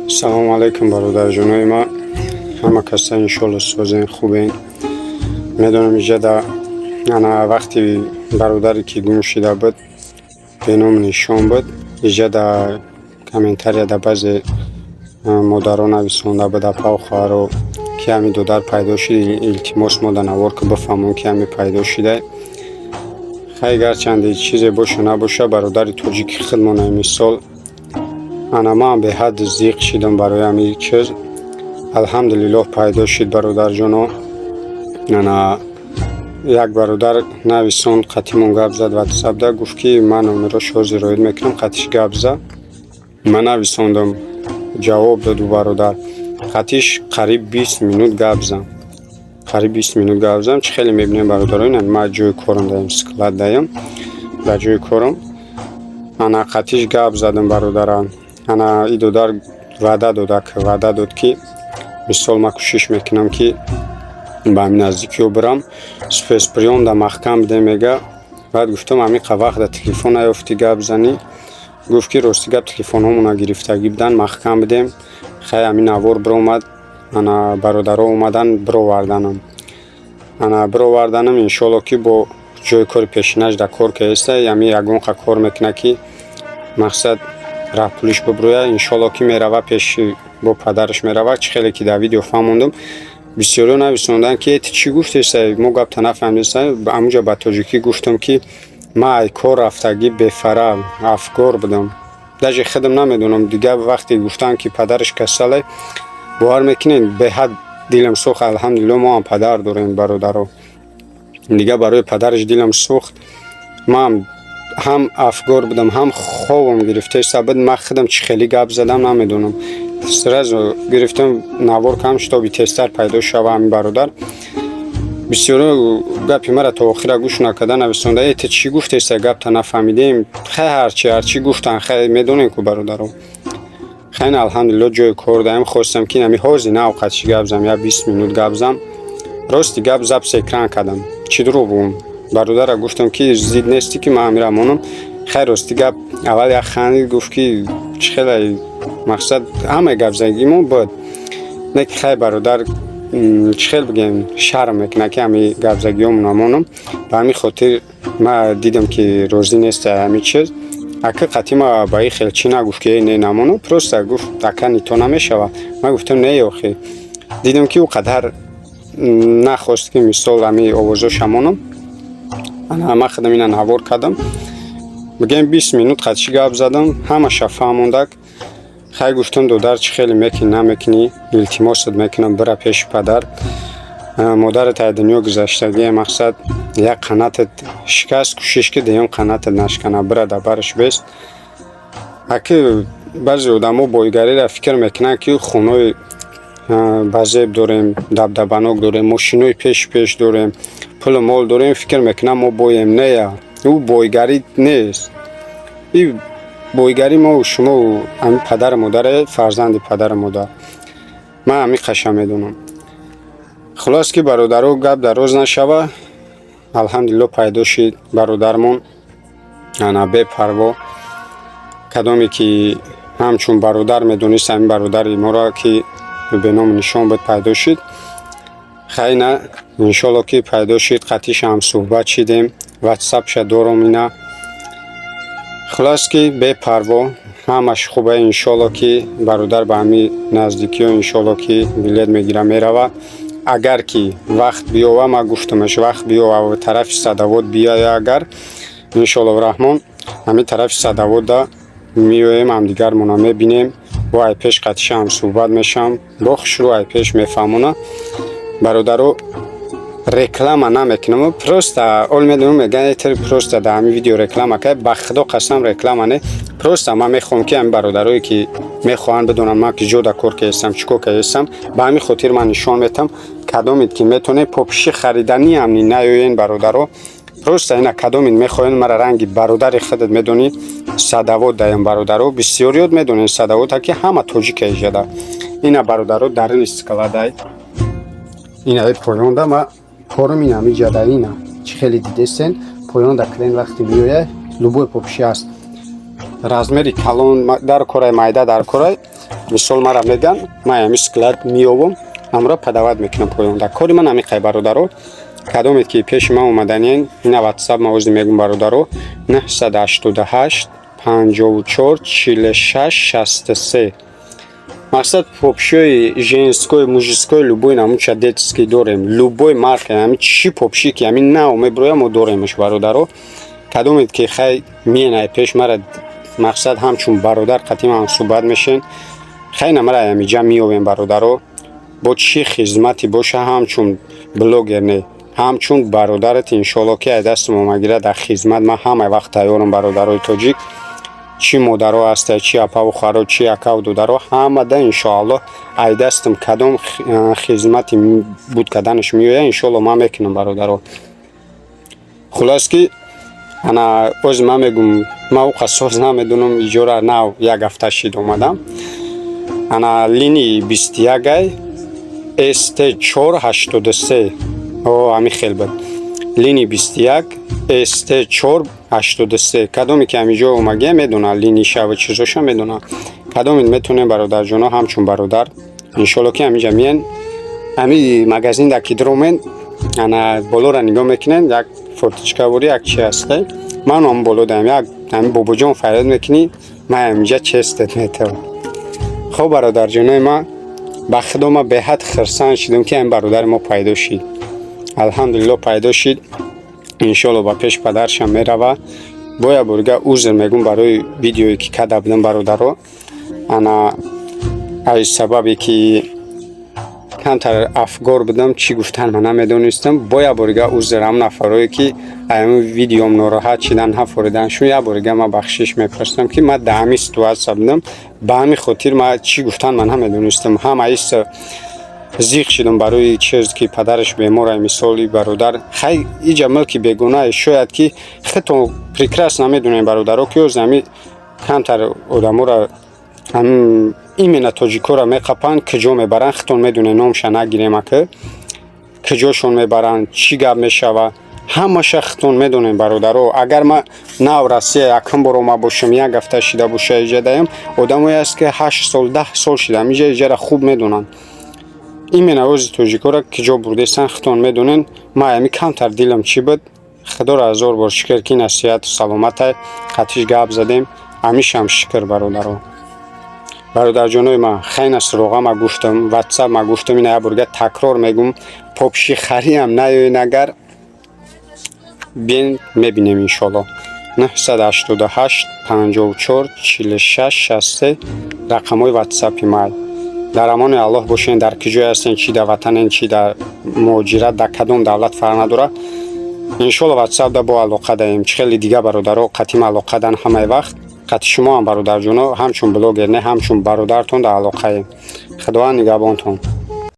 Салому алайкум, бародарҷонои ма, ҳама каса иншолло созен, хубен. Медонам, иҷада ана вақти бародаре ки гум шида буд, беному нишон буд, иҷада комментарияда баъзе модаро нависонда буд, апау хоҳаро, ки ҳами додар пайдо шид, илтимос, мо да навор ки бифаҳмон, ки ҳами пайдо шида. Хай, гарчанде чизе бошу набоша, бародари тоҷики худмона мисол ана ман беҳад зиқ шидам барои ҳамин чиз. Алҳамдулиллоҳ, пайдо шид, бародарҷоно. Ана як бародар нависон, қатимон гап зад ватсапда, гуфт, ки ман номерош ҳозир роид мекунам, қатиш гап зад. Ман нависондам, ҷавоб дод ӯ бародар. Қатиш қариб 20 минут гап зам, қариб 20 минут гап зам. Чӣ хеле мебинем, бародаро, ина ман ҷои корам даем, склад даем, дар ҷои корам ана қатиш гап задам, бародара. Ана и додар ваъда дода, ваъда дод, ки мисол ман кӯшиш мекунам, ки ба ҳамин наздикиҳо бирам, спецприём да маҳкам бидем, мега. Баъд гуфтам: «Ҳамин қа вақт да телефон наёфтӣ гап занӣ?» Гуфт, ки рости гап, телефонҳомона гирифтагӣ будан, маҳкам бидем. Хай, ҳамин навор биромад, ана бародаро омадан, бироварданам, ана бироварданам. Иншолло, ки бо ҷои кори пешинаш да кор каеста, ҳамин ягон қа кор мекунад, ки мақсад раҳпулиш бибурӯяд. Иншолло, ки мерава пеши бо падараш мерава. Чӣ хеле ки дар видео фаҳмондум, бисёриҳо нависонданд, ки ти чӣ гуфтеса, мо гапта нафаҳмидеса. Ҳамунҷа ба тоҷикӣ гуфтам, ки ман ай кор рафтагӣ бефара афгор будам, даже худам намедонам. Дигар вақте гуфтанд, ки падараш касале, бовар мекунед, беҳад дилам сӯхт. Алҳамдулилло, мо ҳам падар дорем, бародаро. Дигар барои падараш дилам сӯхт. Ман ҳам афгор будам, ҳам хобам гирифтаиста буд. Ман худам чӣ хеле гап задам, намедонам. Сразу гирифтам, навор кам, чтобы тезтар пайдо шава ҳамин бародар. Бисёро гапи мара то охира гӯш накарда нависонда: «Э, ту чӣ гуфтеста, гапта нафаҳмидем». Хай, ҳарчи ҳарчи гуфтан, хай, медонем ку, бародаро. Хай, алҳамдулилло, ҷои кор даем. Хостам, ки нами ҳозир на овқатши гап зам, я 20 минут гап зам. Рости гап, запись экран кардам. Чӣ дурӯғ бугум? Бародара гуфтам, ки зид нестӣ, ки ман ҳамира монам. Хай, рости гап, аввал як хандид, гуфт, ки чӣ хеле мақсад ҳамаи гапзагимо буд. Не ки хай, бародар, чӣ хел бигем, шарм мекунад, ки ҳами гапзагиҳомона монам. Ба ҳамин хотир ма дидам, ки розӣ нест ҳамин чиз. Ака қатъи ма ба ин хел чӣ нагуфт, ки не, намонам. Просто гуфт: «Ака, не то намешава». Ман гуфтам: «Не, охи». Дидам, ки ӯ қадар нахост, ки мисол ҳами овозоша монам. Ана ман худам ина навор кардам. Бигем, 20 минут қатъи гап задам, ҳамаша фаҳмондак. Хай, гуфтам: «Додар, чӣ хеле мекунӣ, намекунӣ, илтимосат мекунам, бира пеши падар. Модарат аз дунё гузаштагие, мақсад як қанатат шикаст, кӯшиш ки дуюм қанатат нашкана, бира дар бараш бест». Аки баъзе одамо бойгариро фикр мекунанд, ки хонаи базеб дорем, дабдабанок дорем, мошинои пеши пеш дорем, пулу мол дорем, фикр мекунам мо боем. Нея, ӯ бойгарӣ нест. И бойгарӣ мо шумо ҳамин падару модаре, фарзанди падару модар. Ман ҳамин қаша медонам. Хулос, ки бародаро, гап дароз нашава, алҳамдулилло, пайдо шид бародармон. Ана бепарво, кадоме ки ҳамчун бародар медонист ҳамин бародари моро, ки беному нишон буд, пайдо шид. Хай, на, иншолло, ки пайдо шид, қатиша ҳам суҳбат шидем, ватсапша дором ина. Хулос, ки бепарво, ҳамаш хубе. Иншолло, ки бародар ба ҳамин наздикиҳо, иншолло, ки билет мегира, мерава. Агар ки вақт биёва, ман гуфтамаш, вақт биёва, тарафи Садовод биёя, агар иншолло раҳмон, ҳамин тарафи Садовода меоем, ҳамдигармона мебинем, бо айпеш қатиша ҳам суҳбат мешавам, бо хушрӯ айпеш мефаҳмона. Бародаро, реклама намекунам, просто ол медонам, мегӯянд, просто дар ҳамин видео реклама кай. Ба худо қасам, реклама не, просто ман мехоҳам, ки ҳамин бародарое, ки мехоҳанд бидонанд ман ки ҷода кор кардастам, чӣ кор кардастам, ба ҳамин хотир ман нишон метам. Кадомед ки метавонед, попиши хариданӣ ҳам наёен, бародаро. Просто ина, кадомед мехоҳед, мара ранги бародари худат медонӣ, Садовод даем, бародаро. Бисёриёт медонед Садовода, ки ҳама тоҷика ижада. Ина, бародаро, дарини складай, ина поёнда ма корум, ина ҳамиҷада. Ина чӣ хеле дидестен, поёнда крен вақте биёя, любой попиши ҳаст, размери калон дар корай, майда дар корай. Мисол, мара меган, ман ҳами склад меёбам, ҳамро подавать мекунам поёнда. Кори ман ҳамиқай, бародаро. Кадомед ки пеши ман омаданиен, ина ватсап ма ози мегум, бародаро: 988 54 46 63. Мақсад, попшиҳои женской, мужской, любой намуча, детский дорем, любой марка, ҳами чӣ попши ки ҳамин нав мебироя, мо доремш, бародаро. Кадомед ки хай менай пеш мара, мақсад, ҳамчун бародар қатъи ман суҳбат мешен, хай намара ҳамиҷа меёбем, бародаро. Бо чӣ хизмате боша, ҳамчун блогер не, ҳамчун бародарат, иншоалло, ки ай дастам омагира, дар хизмат ман ҳама вақт тайёрам. Бародарои тоҷик, чӣ модаро ҳаста, чӣ апаву хоҳаро, чӣ акаву додаро, ҳамада иншоалло ай дастам кадом хизмати буд карданаш меояд, иншоалло ман мекунам, бародаро. Хулос ки ана ози ман мегум, ман уқа соз намедонам, иҷора нав як ҳафта шид омадам. Ана линии 21-ай, ст 483, о ҳамин хел буд, линии 21, ст 483. Кадоме ки ҳамиҷо омагия, медонад линии шава, чизоша медонад. Кадомед метонем, бародарҷоно, ҳамчун бародар, иншоалло, ки ҳамиҷа миен, ҳами магазин дар ки диромен, ана болоро нигоҳ мекунен, як форточка бори, як чи ҳаста, ман ҳам боло даем, як ҳами бобоҷон фарёд мекунӣ, ман ҳамиҷа честет метавам. Хоб, бародарҷонои ман, ба худо, ман беҳад хирсанд шудам, ки ҳамин бародари мо пайдо шид. Алҳамдулилло, пайдо шид. Иншоалло, ба пеш падаршам мерава. Бо як борига узр мегӯм барои видеое ки карда будам, бародаро. Ана аз сабабе ки камтар афгор будам, чӣ гуфтан ман намедонистам. Бо як борига узр, ҳам нафарое ки ҳамин видеом нороҳат шидан, ҳафоридан шун, як борига ман бахшиш мепурсам, ки ман дар ҳамин ситуация будам, ба ҳамин хотир ман чӣ гуфтан ман намедонистам. Ҳам аиста зиқ шудам барои чиз ки падараш бемора. Мисоли, бародар, хай, иҷа мулки бегонае, шояд ки худтон прекрасно медонем, бародаро, ки оз ҳами камтар одаморо, именно тоҷикоро меқапанд, куҷо мебаранд, худтон медонед, номша нагирем, ака, куҷошон мебаранд, чӣ гап мешава, ҳамаша худтон медонем, бародаро. Агар ман нав Россия якум бор ома бошам, як ҳафта шида боша иҷа даям, одамое аст ки 8 сол, 10 сол шидаам иҷа, иҷара хуб медонанд. Именно ози тоҷикоро куҷо бурдестан, худтон медонед. Ман ҳами камтар дилам чӣ буд. Худоро ҳазор бор шукр, ки насиҳату саломатай, қатиш гап задем, ҳамишам шукр, бародаро. Бародарҷонои ман, хайна суроға ма гуфтам, ватсап ма гуфтам, ина як борга такрор мегум. Попши хариам наёен, агар бен, мебинем, иншоалло. 988 54 46 63 рақамҳои ватсапи ман. Дар амони Аллоҳ бошен, дар куҷое ҳастен, чӣ дар ватанен, чӣ дар муҳоҷират, дар кадом давлат, фарқ надорад. Иншоалло, ватсапда бо алоқа даем. Чӣ хеле дига бародаро қатим алоқа дан, ҳамаи вақт қати шумо ҳам, бародарҷоно, ҳамчун блогер не, ҳамчун бародартон дар алоқаем. Худованд нигаҳбонтон.